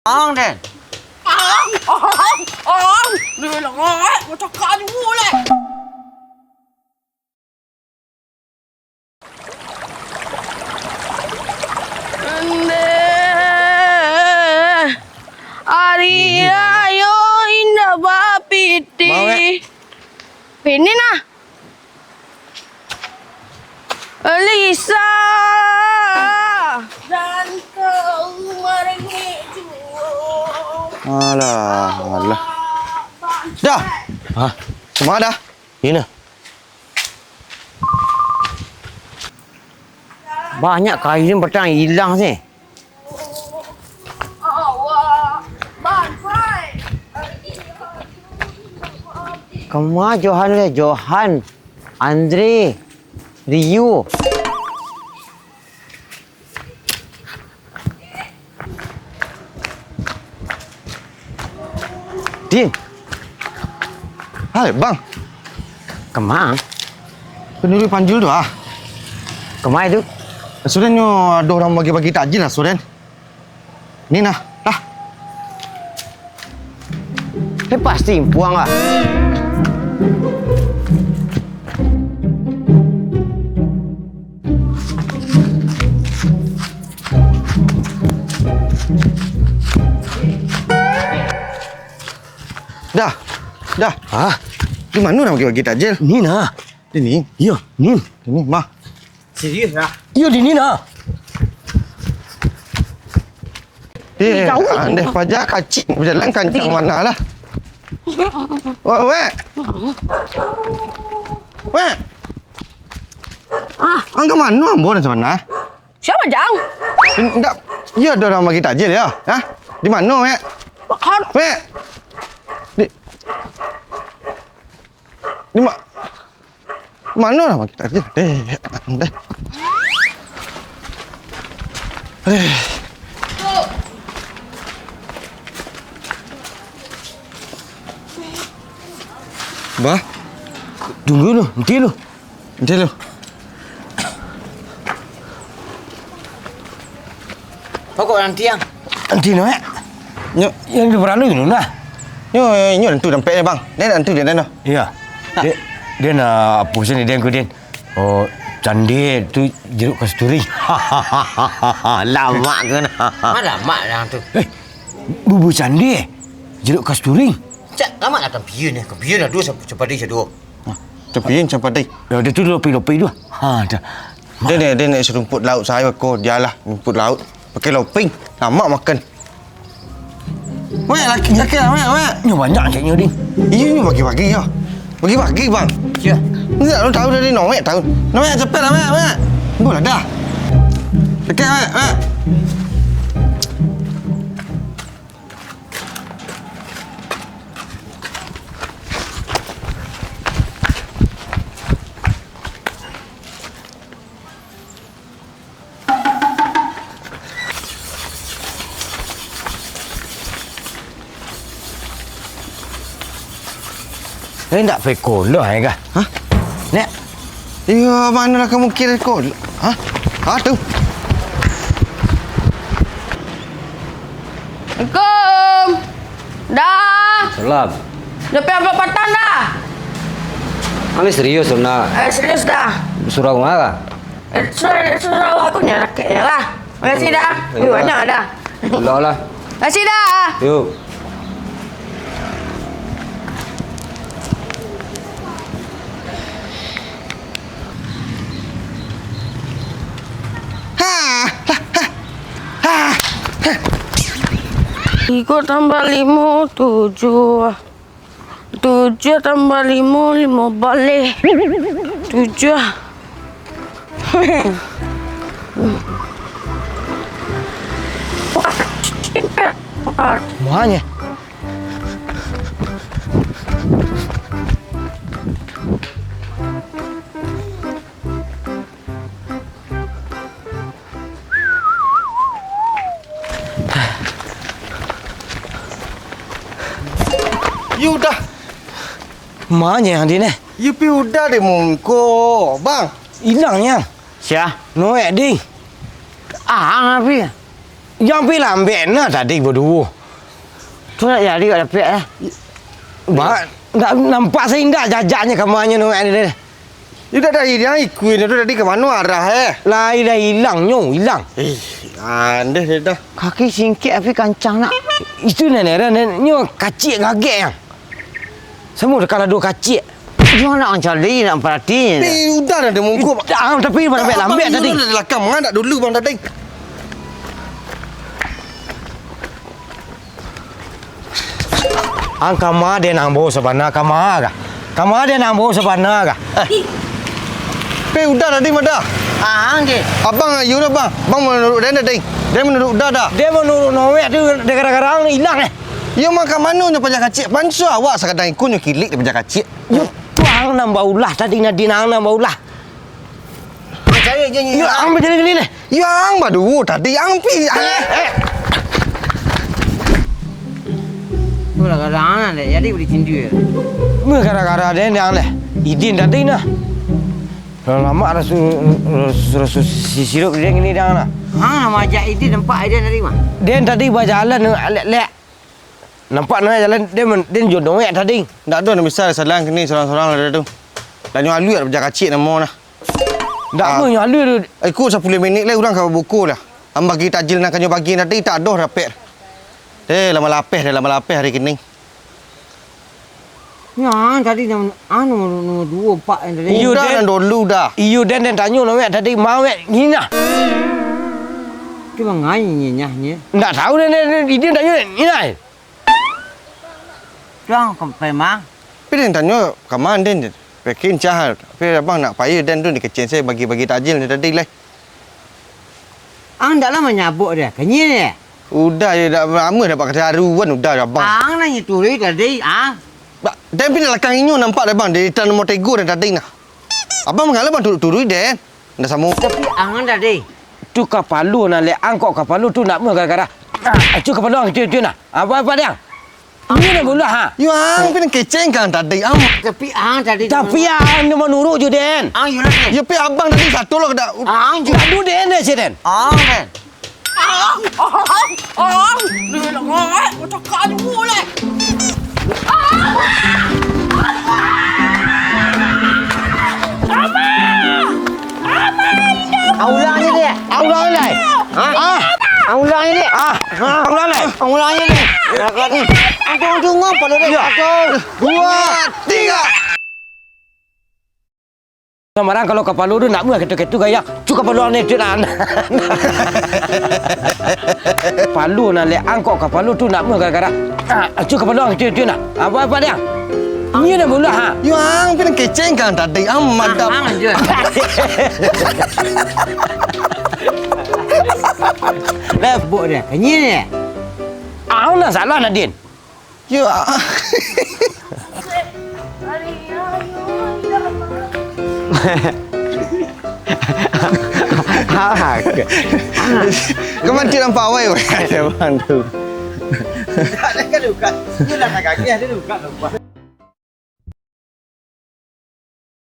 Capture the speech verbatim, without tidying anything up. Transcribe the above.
Ang, Den. Ang, ang, ang. Ni lah, eh, macam kau dulu, leh. Ari rayo indak bapiti. Mau, Wek? Ini nah. Lisa. Dan kau merengek jua. Alah, alah. Dah. Hah? Cuma dah. Ini nah. Banyak kayu ni patang ilang sih. Kama Johan, Johan, Andre, Rio. Din. Hai, Bang. Kama? Panurun Panjul tu ah. Kama itu? Sudah nyo ado urang bagi-bagi takjil lah, Sudah. Ni nah, lah. Ni pasti impuang lah. Dah, dah. Hah? Di mano nak bagi-bagi takjil? Ni nah. Di ni? Iyo, ni. Di ni, mah. Serius lah? Iyo, di ni nah. Eh, jauh. Andeh paja kacik bajalan kancang mana lah. Wek, wek. Wek. Ah. Ang ka mano ambo nan sabana? Siapa, Jang? Indak, iyo ado urang bagi takjil yo. Hah? Di mano, Wek? Har- Wek. Di, di ma-, Mano lah bagi takjil? Eh, deh. Eh. Bah, tunggu lu, nanti lu. Nanti lu. Pokok nanti, Ang. Nanti no, eh. Nyo, yang di Peranu itu nah. Nyo, nyo nantu dampaknyo, Bang. Den nantu den, den, noh. Iya. Nah. Dia, dia nak apa sih ni, den, ku, den? Oh, candai tu jeruk kasturi. Lamak ke nah? Ma lamak yang tu? Eh, bubur candai jeruk kasturi. Cak, lamak lah kampiun ni. Kampiun lah dua sampai, sampai dia dua. Ha, tapi yang sampai tadi. Ya, dia tu lopi-lopi tu. Ha, dah. Dia ni, dia ni serumpuit laut saya ko, dia lah rumput laut. Pakai loping, lamak makan. Wek, laki, laki lah, wek, wek. Nyo banyak caknyo, Ding. Iyo, nyo bagi-bagi, yo. Bagi-bagi, Bang. Iya. Ni tak tahu dari nowek tahu. Nowek, cepat lah, wek, wek. Tunggu lah, dah. Dekat, wek, wek. Eh, ndak pekolo ai kah? Hah? Nek. Iyo, mano lah kamu kira ko? Hah? Ah, tu. Assalamualaikum. Dah. Salam. Dah pai amplop patang dah. Kami serius, Sona. Eh, serius dah. Surau ma kah? Eh, surau, surau aku ni raketnya lah. Makasih dah. Iya. Banyak dah. Ulah lah. Makasih dah. Yuk. Tigo tambah limo, tujuah. Tujuah tambah limo, limo baleh. Tujuah. Manya. Iyo dah. Manya yang di ne? Iyo pi udah deh mungko, Bang. Ilang yang. Sia? Noek, Ding. Ang api? Yang pi lambek nah tadi baduo. Tu nak jadi awak dapek lah. Ba, ndak nampak saindak jajaknyo kamanyo nongak ni deh. Indak dah, indak ikut tu tadi ka mano arah, eh? Lai dah ilangnyo, ilang. Ih, andeh deh dah. Kaki singkek tapi kancang nak. Itu nan heran, nyo kaciak gagek yang. Samo kalau duo kaciak. Juo nak mancari, nak parati. Eh, udah dah, dia mungkup. Dah, tapi lambek-lambek tadi. Abang, dah lakang, mangadak dulu, Bang Tading. Ang kama den ambo sabana, kama kah? Kama den ambo sabana kah? Eh. Pe udah tadi mah dah. Ah, ang je. Abang, iyo dah, Bang. Bang manuruik den dah, Ding. Den manuruik udah dah. Den manuruik nowek tu gara-gara ang ilang, eh. Iyo, mah ka mano nyo paja kacik? Panso awak sakadang iko nyo kilik dek paja kacik. Yo, tu ang nan baulah tadi, Nadin, ang nan baulah. Cari je nyo. Yo, ang bajalan gini deh. Yo, ang baduo tadi, ang pi, ang. Eh, eh. Tu lah kadang-kadang dek, jadi beri cindu ya. Meh gara-gara den yang leh. Idin tadi nah. Lah lamak rasu, rasu, rasu si sirup den kini dang nah. Hang, nak majak Idin nampak Idin tadi mah? Den tadi bajalan lek-lek. Nampak nah jalan den, den jo doek tadi. Ndak ado nan bisa salang kini surang-surang lah tu. Lah nyo aluik lah paja kacik namo nah. Ndak apo nyo aluik tu. Iko sapuluah minik lai urang ka babuko lah. Am bagi takjil nan ka nyo bagi tadi tak ado dapek. Eh, lamo lapeh deh, lamo lapeh hari kini. Nyo, ah, tadi nan, ah, nomor, nomor duo, ampak nan tadi. Iyo, udah, den. Nan dulu dah. Iyo, den, den tanyo, no, wek, tadi, ma, wek, nginah. Tu mangai nginah ni. Ndak tahu, den, den, den, den tanyo, nginah. Tuang, sampai ma? Tapi den tanyo, ka ma, den, pekin cah. Tapi abang nak pai, den, tu, dikecek saya bagi-bagi takjil ni tadi, lai. Ang ndak lah manyabok dia, kenyil dia. Udah je, dak lamo dapat kataruan, udah, abang. Ang nan nyo turui tadi, ah. Ba, den pin lakang inyo nampak dek abang, di tan nomor tigo den tadi nah. Abang mangalo abang turui-turui den. Ndak samo. Tapi ang tadi. Tu kapalo nah, lek ang kok kapalo tu nak meh gara-gara. Ah, tu kapalo ang tu, tu nah. Apa, apa dia? Ini nak bola, ha? Yo, ang pin keceng kan tadi, ang. Tapi ang tadi. Tapi ang nyo manurut je, den. Ang, yo lah, den. Yo, pi abang tadi satu lo kada. Ang je. Aduh, den, den, si den. Ang, den. Ah, ah, ah, ah, dia nak ngorek, macakak dulu leh. Ah, ah, ah, ah. Ama! Ama, indak! Ang ulang ni, dek. Ang ulang ni, lai. Ha? Ah. Ang ulang ni, dek. Ah. Ang ulang ni. Ang ulang ni, dek. Angkat ni. Angkat, angkat, angkat, angkat. Yo. Satu, dua, tiga. Sambarang kalau kapalo tu nak meh ketu-ketu gaya. Cu kapalo ang tu nan. Kapalo nan lek angkok kapalo tu nak meh gara-gara. Ah, cu kapalo ang tu, tu nah. Apa, apa dia? Ini dah mula, ha? Yo, ang pin keceng kan tadi, ang mantap. Ang je. Lah, buk dia. Ini dia. Ang nak salah, Nadin. Yo. Kau mati nampak awai, weh. Macam mana tu? Tak ada kan, bukan. Dia lah nak kaki, ada bukan.